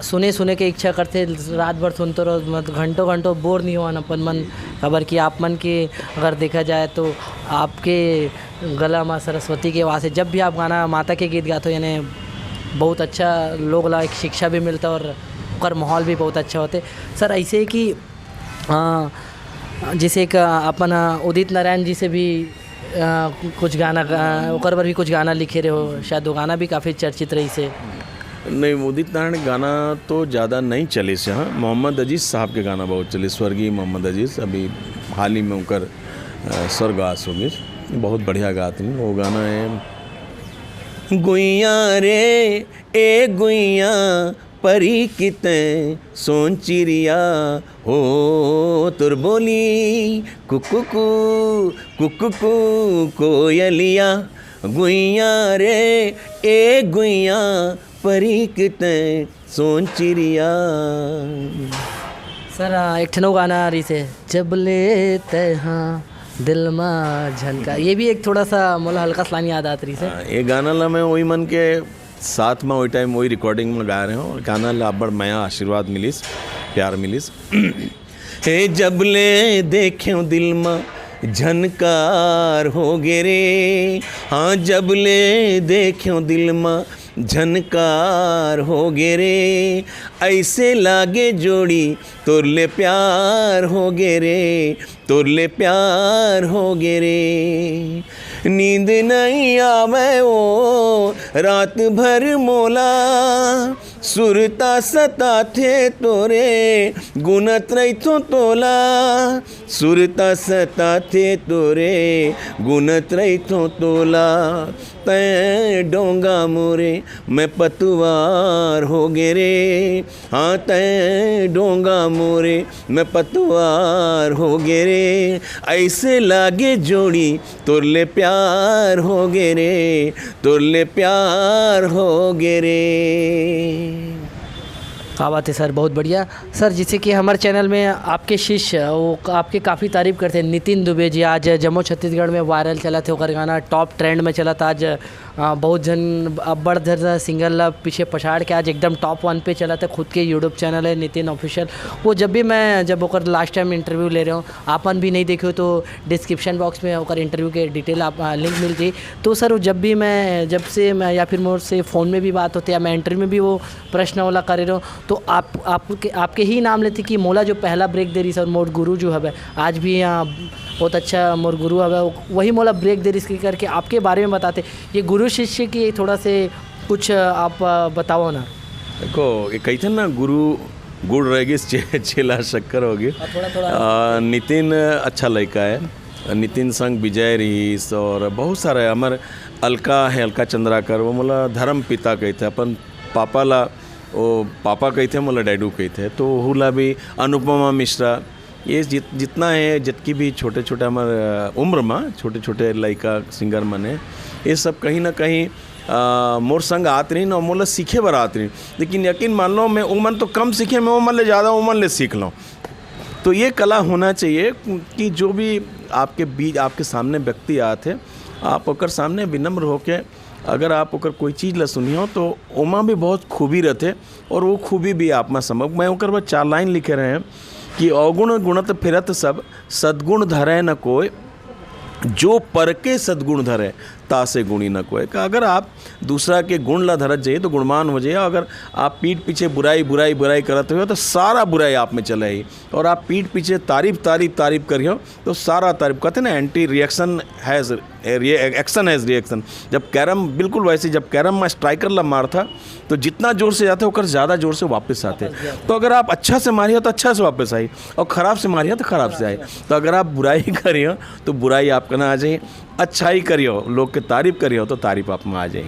सुने सुने के इच्छा करथे, रात भर सुनते रहो, मतलब घंटों घंटों बोर नहीं होवन अपन मन, काबर कि आप मन के अगर देखा जाए तो आपके गला मा सरस्वती के वास है। जब भी आप गाना माता के गीत गात हो, यानी बहुत अच्छा लोग ला एक शिक्षा भी मिलता और ओकर माहौल भी बहुत अच्छा होते। सर, ऐसे ही कि अ, जैसे एक, अ, अपन, अ, उदित नारायण जी से भी, अ, कुछ गाना, अ, ओकर बर भी कुछ गाना लिखे रहे हो, शायद वो गाना भी काफ़ी चर्चित रहिसे। नहीं, उदित नारायण गाना तो ज़्यादा नहीं चलिस। हाँ, मोहम्मद अजीज़ साहब के गाना बहुत चलिस, स्वर्गीय मोहम्मद अजीज़, अभी हाल ही में उनकर, अ, स्वर्गवास हो गइस। बहुत बढ़िया गात रहिन। वो गाना है, गुइया रे ए गुइया, परी कितै सोन चिरिया, हो तोर बोली कुकुकु कुकुकु कोयलिया, गुइया रे ए गुइया, परी कितै सोन चिरिया। सर, एक ठन गाना रहिस हे, जब ले तैहा दिल मा झनका, ये भी एक थोड़ा सा मोला हल्का सलान याद आत रहिस हे। ये गाना ला मैं वही मन के साथ में वही टाइम वही रिकॉर्डिंग में गा रहे हो। गाना ला बड़ मया आशीर्वाद मिलिस, प्यार मिलिस। हे जब ले देख्यो दिल मा झनकार हो गे रे, हाँ जब ले देख्यो दिल मा झनकार हो गे रे, ऐसे लागे जोड़ी तोर ले प्यार हो गे रे, तोर ले प्यार हो गे रे। नींद नहीं आवे ओ रात भर मोला, सुरता सताथे तोरे गुनत रहिथो तोला, सुरता सताथे तोरे गुनत रहिथो तोला। तै डोंगा मोरे मैं पतवार हो गे रे, हाँ तै डोंगा मोरे मैं पतवार हो गे रे, ऐसे लागे जोड़ी तोर ले प्यार हो गे रे, तोर ले प्यार हो गे रे। का बात है सर, बहुत बढ़िया। सर, जैसे कि हमारे चैनल में आपके शिष्य, वो आपके काफ़ी तारीफ करते हैं, नितिन दुबे जी, आज जम्मो छत्तीसगढ़ में वायरल चलत हे, ओकर गाना टॉप ट्रेंड में चलत हे। आज अ, बहुत झन अब्बड़ झन सिंगर ला पीछे पछाड़ के आज एकदम टॉप वन पे चलत हे, खुद के यूट्यूब चैनल है नितिन ऑफिशियल। वो जब भी मैं, जब ओकर लास्ट टाइम इंटरव्यू ले रहे हो, आपन भी नहीं देखे हो तो डिस्क्रिप्शन बॉक्स में ओकर इंटरव्यू के डिटेल आप, अ, लिंक मिल जाई। तो सर, वो जब भी मैं, जब से मैं या फिर मोर से फ़ोन में भी बात होते या मैं इंटरव्यू में भी वो प्रश्न वाला करे रहो, तो आप, आपके, आपके ही नाम लेते कि मोला जो पहला ब्रेक दे रही सर, मोर गुरु जो हवे, आज भी यहाँ बहुत अच्छा मोर गुरु हवे, वही मोला ब्रेक दे रही करके आपके बारे में बताते। ये गुरु शिष्य की थोड़ा से कुछ आप, अ, बताओ ना। देखो, ये कहिथे ना, गुरु गुड़ रह गिस, चे-, चेला शक्कर हो गिस। हाँ, थोड़ा, थोड़ा। अ, नितिन अच्छा लड़का है, नितिन संग विजय रहीस और बहुत सारा है। हमर अलका है, अलका चंद्राकर, वो मोला धर्म पिता कहिथे, अपन पापा ला, वो पापा कहिथे, मोला डैडू कहिथे। तो ओहू ला भी, अनुपमा मिश्रा, ये जित-, जितना है, जितकी भी छोटे छोटे हमर, अ, उम्र में छोटे छोटे लड़का सिंगर मन है, ये सब कहीं ना कहीं, अ, मोर संग आत रहिन और मोला सीखे बर आत रहिन। लेकिन यकीन मान लो, मैं उमन तो कम सीखे, मैं उमन ले ज़्यादा उमन ले सीख लूँ। तो ये कला होना चाहिए कि जो भी आपके बीच, आपके सामने व्यक्ति आत हे, आप ओकर सामने विनम्र होके अगर आप ओकर कोई चीज़ ला सुनियो तो ओमा भी बहुत खूबी रहथे और वो खूबी भी आप में समझ। मैं ओकर बाद चार लाइन लिखे रहे हैं कि अवगुण गुणत फिरत सब, सद्गुण धरे न कोय, जो पर के सद्गुण धरे, तासे गुणी न कोय। का अगर आप दूसरा के गुण ला धरत जाइए तो गुणवान हो जाइए। अगर आप पीठ पीछे बुराई, बुराई, बुराई करत हुए तो सारा बुराई आप में चले ही। और आप पीठ पीछे तारीफ, तारीफ, तारीफ करियो तो सारा तारीफ, कहते ना, anti reaction has, action has reaction। जब कैरम बिल्कुल वैसे, जब कैरम में स्ट्राइकर ला मारथा तो जितना जोर से जाथे ओकर ज़्यादा जोर से वापस आथे। तो अगर आप अच्छा से मारियो तो अच्छा से वापस आई, और खराब से मारियो तो खराब से आई। तो अगर आप बुराई करियो तो बुराई आपका ना आ जाए, अच्छाई करियो, लोग के तारीफ करियो तो तारीफ आप में आ जाए।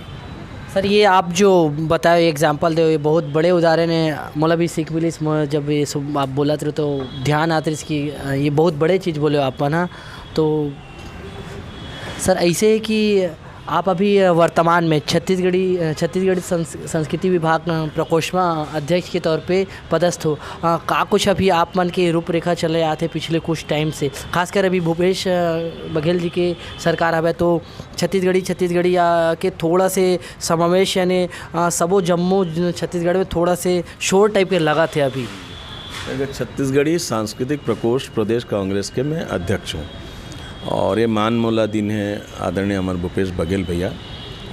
सर, ये आप जो बताए, एग्जांपल दे, ये बहुत बड़े उदाहरण है। मोला भी सीख मिलिस, मोला जब ये सब आप बोलत रहे तो ध्यान आत रहिस कि, अ, ये बहुत बड़े चीज़ बोले आप मन, हाँ। तो सर, ऐसे है कि आप अभी, अ, वर्तमान में छत्तीसगढ़ी, अ, छत्तीसगढ़ी संस-, संस्कृति विभाग, अ, प्रकोष्ठ में अध्यक्ष के तौर पे पदस्थ हो। अ, का कुछ अभी आप मन के रूपरेखा चले आते पिछले कुछ टाइम से, खासकर अभी भूपेश, अ, बघेल जी के सरकार हवे तो छत्तीसगढ़ी, छत्तीसगढ़ी या के थोड़ा से समावेश, यानी, अ, सबो जम्मो ज-, छत्तीसगढ़ में थोड़ा से शोर टाइप के लगा थे अभी। अगर छत्तीसगढ़ी सांस्कृतिक प्रकोष्ठ प्रदेश कांग्रेस के मैं अध्यक्ष हूँ और ये मान मोला दिन है आदरणीय अमर भूपेश बघेल भैया,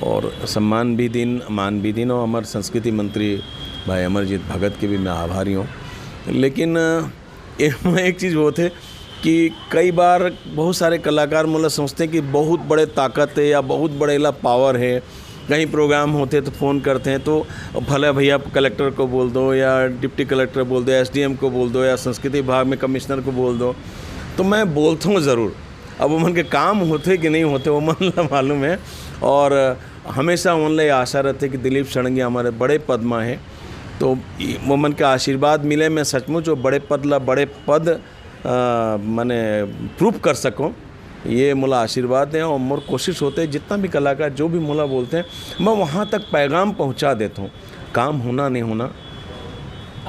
और सम्मान भी दिन, मान भी दिन, और हमारे संस्कृति मंत्री भाई अमरजीत भगत के भी मैं आभारी हूँ। लेकिन, अ, एमा एक चीज़ होत हे कि कई बार बहुत सारे कलाकार मोला सोचते हैं कि बहुत बड़े ताकत है या बहुत बड़े ला पावर है, कहीं प्रोग्राम होते तो फ़ोन करते हैं तो भले भैया कलेक्टर को बोल दो या डिप्टी कलेक्टर बोल दो, एसडीएम को बोल दो या संस्कृति विभाग में कमिश्नर को बोल दो। तो मैं बोलता हूँ ज़रूर। अब ओमन के काम होते कि नहीं होते, ओमन ला मालूम है। और हमेशा ओमन ला ये आशा रहते कि दिलीप षडंगी हमारे बड़े पद में है, तो ये, वो मन के आशीर्वाद मिले, मैं सचमुच वो बड़े पद ला बड़े पद, अ, माने, प्रूव कर सकूँ, ये मोला आशीर्वाद है। और मोर कोशिश होते, जितना भी कलाकार जो भी मोला बोलते हैं, मैं वहाँ तक पैगाम पहुँचा देता हूँ। काम होना नहीं होना।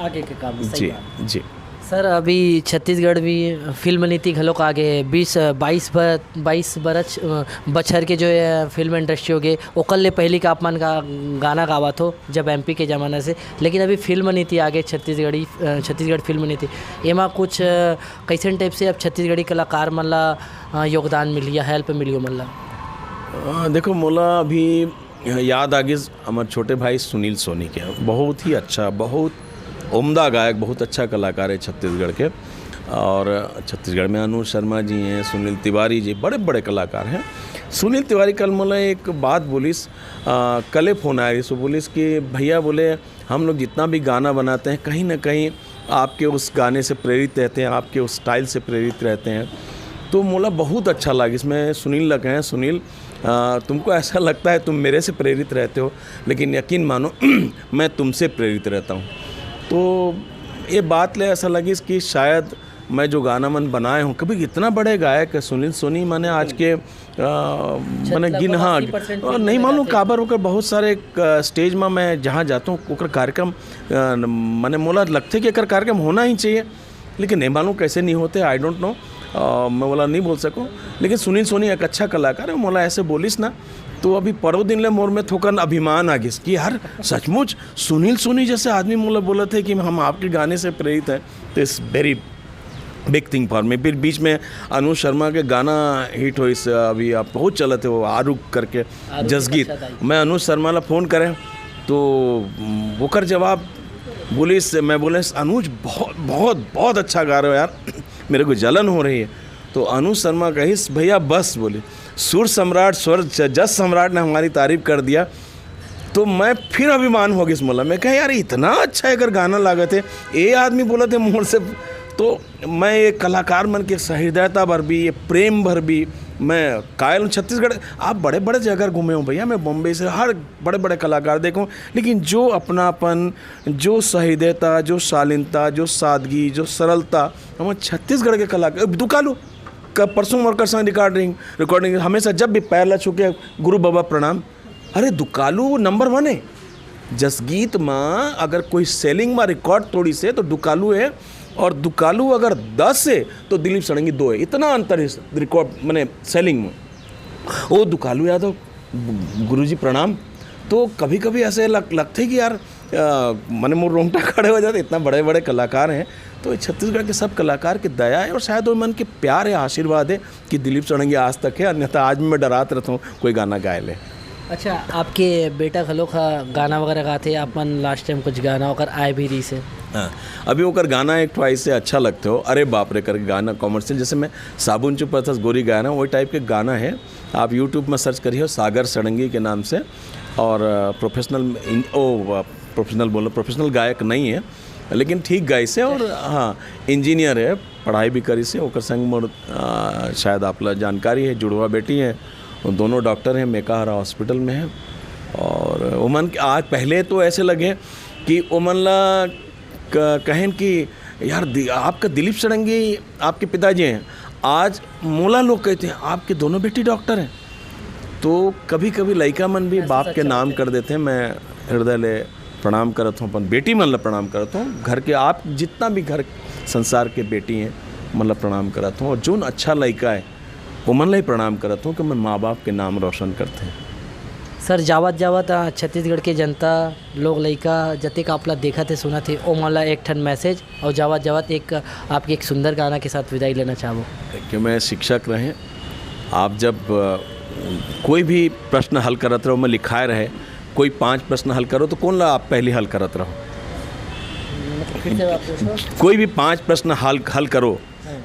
आगे के काम, सही जी, बात। जी। सर, अभी छत्तीसगढ़ भी फिल्म नीति घलोक आगे हे, बीस, बाईस ब-, बाईस बरस, अ, बछर के जो ये फिल्म इंडस्ट्री हो गए, ओकर ले पहली का आप मन का गाना गावत हो जब एमपी के ज़माना से, लेकिन अभी फिल्म नीति आगे छत्तीसगढ़ी, अ, छत्तीसगढ़ फिल्म नीति, एमा कुछ, अ, कैसन टाइप से अब छत्तीसगढ़ी कलाकार मन ला, अ, योगदान मिली या हेल्प मिली ओमन ला? अ, देखो, मोला अभी याद आ गिस हमर छोटे भाई सुनील सोनी के, बहुत ही अच्छा, बहुत उम्दा गायक, बहुत अच्छा कलाकार है छत्तीसगढ़ के। और छत्तीसगढ़ में अनुज शर्मा जी हैं, सुनील तिवारी जी, बड़े बड़े कलाकार हैं। सुनील तिवारी कल मोला एक बात बोलिस, अ, कले फोन आए रहिस, वो बोलिस कि भैया, बोले, हम लोग जितना भी गाना बनाते हैं, कहीं ना कहीं आपके उस गाने से प्रेरित रहते हैं, आपके उस स्टाइल से प्रेरित रहते हैं। तो मोला बहुत अच्छा लगा इसमें। सुनील लगे हैं, सुनील, अ, तुमको ऐसा लगता है तुम मेरे से प्रेरित रहते हो, लेकिन यकीन मानो, मैं तुमसे प्रेरित रहता हूँ। तो ये बात ले ऐसा लगिस कि शायद मैं जो गाना मन बनाए हूँ, कभी इतना बड़े गायक है सुनील सोनी, माने आज के, अ, माने लगभग गिन, हाँ, अस्सी percent और नहीं मालूम काबर ओकर बहुत सारे, अ, स्टेज में मैं जहाँ जाता हूँ, ओकर कार्यक्रम, अ, माने मोला लगथे कि एकर कार्यक्रम होना ही चाहिए, लेकिन नहीं मालूम कैसे नहीं होते, I don't know। अ, मैं बोला नहीं बोल सकूँ, लेकिन सुनील सोनी एक अच्छा कलाकार है, मोला ऐसे बोलिस ना, तो अभी परो दिन ले मोर में थोकन अभिमान आ गिस कि यार, सचमुच सुनील सोनी जैसे आदमी मोला बोलत हे कि हम आपके गाने से प्रेरित हैं, तो it's very big thing for me। फिर बीच में अनुज शर्मा के गाना हिट होइस, अभी आप बहुत चलत हे वो आरुग करके, आरुग जसगीत। अच्छा था। मैं अनुज शर्मा ला फोन करें तो, उम, ओकर जवाब बोलिस, मैं बोले, "अनुज, बहुत, बहुत, बहुत अच्छा गा रहे हो यार, मेरे को जलन हो रही है।" तो अनुज शर्मा कहिस, "भैया बस," बोले, "सुर सम्राट, स्वर ज-, जस सम्राट ने हमारी तारीफ कर दिया।" तो मैं फिर अभिमान हो गिस मोला, मैं कहा, "यार, इतना अच्छा एकर गाना लागत हे, ये आदमी बोलत हे मोर से।" तो मैं ये कलाकार मन के सहृदयता बर भी, ये प्रेम बर भी मैं कायल हूँ। छत्तीसगढ़, आप बड़े बड़े जगह घूमे हो भैया, मैं बॉम्बे से हर बड़े बड़े कलाकार देखे हूँ, लेकिन जो अपनापन, जो सहृदयता, जो शालीनता, जो सादगी, जो सरलता, हमर छत्तीसगढ़ के कलाकार, दुकालू, क-, परसों मोर कर संग रिकॉर्डिंग, रिकॉर्डिंग, हमेशा जब भी पैर ला छू के गुरु बाबा प्रणाम। अरे, दुकालू नंबर वन है। जसगीत में अगर कोई सेलिंग में रिकॉर्ड तोड़िस हे तो दुकालू है, और दुकालू अगर दस है तो दिलीप षडंगी दो है। इतना अंतर है रिकॉर्ड, माने सेलिंग में। ओ दुकालू यादव, गुरुजी प्रणाम। तो कभी-कभी ऐसे लग-, लगथे कि यार, अ, माने मोर रोंगटा खड़े हो जाते, इतना बड़े-बड़े कलाकार हैं। तो ये छत्तीसगढ़ के सब कलाकार की दया है और शायद वो मन के प्यार है, आशीर्वाद है कि दिलीप षडंगी आज तक है, अन्यथा आज भी मैं डरात रहता हूँ कोई गाना गाए ले। अच्छा, आपके बेटा घलोक ह गाना वगैरह गाथे, आप मन लास्ट टाइम कुछ गाना ओकर आए भी रहिस हे। हाँ, अभी ओकर गाना एक ठो ऐसे अच्छा लगथे हो, अरे बाप रे करके गाना, कमर्शियल, जैसे मैं साबुन चुपरथस गोरी गाना, वही टाइप के गाना है। आप YouTube में सर्च करिए सागर षडंगी के नाम से। और, अ, प्रोफेशनल इन-, ओ, अ, प्रोफेशनल बोलो, प्रोफेशनल गायक नहीं है, लेकिन ठीक गाइस हे। और हाँ, इंजीनियर है, पढ़ाई भी करिस हे। ओकर संग मोर, अ, शायद आप ला जानकारी है, जुड़वा बेटी है, वो दोनों डॉक्टर हैं, मेकाहारा हॉस्पिटल में है। और ओमन के आज, पहले तो ऐसे लगे कि ओमन ला क-, कहेन कि यार दि-, आपका दिलीप षडंगी आपके पिताजी हैं, आज मोला लोग कहते हैं आपके दोनों बेटी डॉक्टर हैं। तो कभी-कभी लइका मन भी बाप के नाम कर देते हैं। मैं हृदय ले प्रणाम करत हूँ, अपन बेटी मन ला प्रणाम करत हूँ, घर के आप जितना भी घर संसार के बेटी हैं, मन ला प्रणाम करत हूँ। और जोन अच्छा लइका है, ओमन ला ही प्रणाम करत हूँ कि मन माँ बाप के नाम रोशन करते हैं। सर, जावत जावत, अ, छत्तीसगढ़ के जनता, लोग लइका, जतेक आप ला देखत हे, सुनत हे, ओमन ला एक ठन मैसेज, और जावत जावत एक, आपके एक सुंदर गाना के साथ विदाई लेना चाहबो। कि मैं शिक्षक रहें, आप जब, अ, कोई भी प्रश्न हल करत रहो, मैं लिखाए रहे, कोई पांच प्रश्न हल करो, तो कौन ला आप पहले हल करत रहो? मतलब, फिर से आप पूछो। कोई भी पांच प्रश्न हल, हल करो,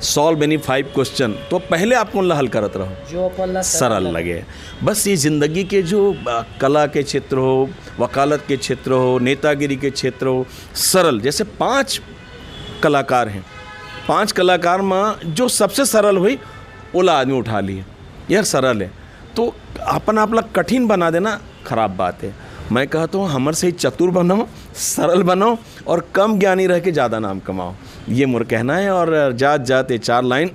solve any five question, तो पहले आप कौन ला हल करत रहो? जो अपन ला सरल लगे। बस ये जिंदगी के जो, अ, कला के क्षेत्र हो, वकालत के क्षेत्र हो, नेतागिरी के क्षेत्र हो, सरल, जैसे पांच कलाकार हैं, पांच कलाकार में जो सबसे सरल हुई, ओला आदमी उठा लिए, यार सरल है। तो अपन आप ला कठिन बना देना खराब बात है। मैं कहत हूँ, हमर से ही चतुर बनो, सरल बनो और कम ज्ञानी रह के ज़्यादा नाम कमाओ। ये मोर कहना है। और जात जात ये चार लाइन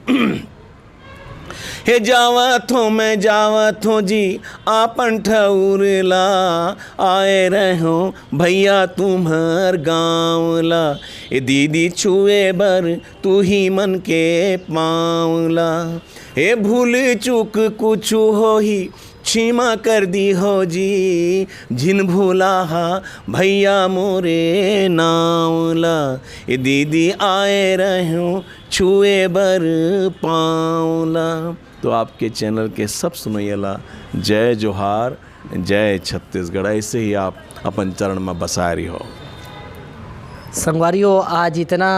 हे जावत हो, मैं जावत हो जी, आपन ठउर ला, आए रहो भैया तुम्हर गाँव ला। ए दीदी छुए बर तू ही मन के पाँव ला। हे भूल चूक कुछु होही, क्षमा कर दी हो जी, झिन भुलाहा भैया मोरे नाँव ला। ए दीदी आए रहो छुए बर पाँव ला। तो आपके चैनल के सब सुनैया ला जय जोहार, जय छत्तीसगढ़। ऐसे ही आप अपन चरण में बसाए रही हो। संगवारी हो, आज इतना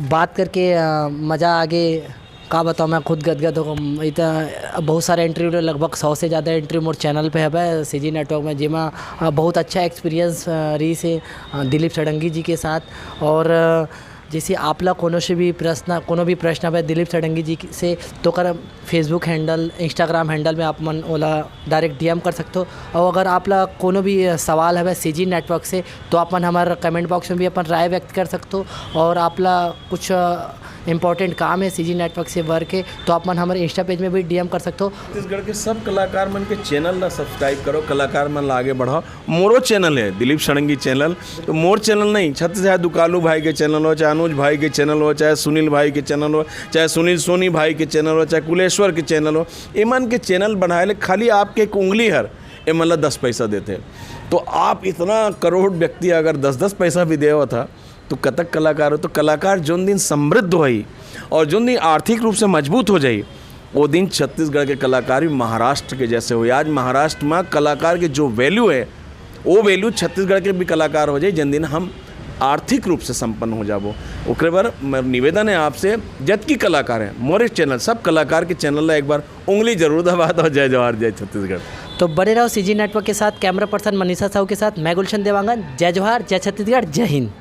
बात करके अ, मज़ा आगे, का बताओ, मैं खुद गदगद हो। इतना बहुत सारे इंटरव्यू, लगभग सौ से ज़्यादा इंटरव्यू मोर चैनल पे हवे, सीजी नेटवर्क में, जेमा अ, बहुत अच्छा एक्सपीरियंस अ, रही से अ, दिलीप षडंगी जी के साथ। और अ, जैसे आप ला कोनो से भी प्रश्न, कोनो भी प्रश्न हवे दिलीप षडंगी जी से, तो ओकर Facebook हैंडल, Instagram हैंडल में आप मन ओला डायरेक्ट डीएम कर सकते हो। और अगर आप ला कोनो भी सवाल हवे सीजी नेटवर्क से, तो आप मन हमारे कमेंट बॉक्स में भी अपन राय व्यक्त कर सकते हो। और आप ला कुछ इंपॉर्टेंट काम है सीजी नेटवर्क से वर्क है, तो आप मन हमारे इंस्टा पेज में भी डीएम कर सकते हो। छत्तीसगढ़ के सब कलाकार मन के चैनल ला सब्सक्राइब करो, कलाकार मन ला आगे बढ़ाओ। मोरो चैनल है दिलीप षडंगी चैनल, तो मोर चैनल नहीं, छत्तीस हजार दुकालू भाई के चैनल हो, चाहे अनुज भाई के चैनल हो, चाहे सुनील भाई के चैनल हो, चाहे सुनील सोनी भाई के चैनल हो, चाहे कुलेश्वर के चैनल हो, एमन के चैनल बढ़ाए ले खाली आपके एक उंगली हर एमन ला दस पैसा देते। तो आप इतना करोड़ व्यक्ति अगर दस दस पैसा भी देवत हा, तो कतक कलाकार हो, तो कलाकार जोन दिन समृद्ध होई और जोन दिन आर्थिक रूप से मजबूत हो जाई, वो दिन छत्तीसगढ़ के कलाकार भी महाराष्ट्र के जैसे होई। आज महाराष्ट्र में कलाकार के जो वैल्यू है, वो वैल्यू छत्तीसगढ़ के भी कलाकार हो जाए, जिन दिन हम आर्थिक रूप से संपन्न हो जाबो। ओकरे बर मोर निवेदन है आपसे, जतकी कलाकार हैं, मोरे चैनल, सब कलाकार के चैनल ला एक बार उंगली जरूर दबा दो। जय जोहार, जय छत्तीसगढ़। तो बने रहो सीजी नेटवर्क के साथ। कैमरा पर्सन मनीषा साहू के साथ मैं गुलशन देवांगन। जय जोहार, जय छत्तीसगढ़, जय हिंद।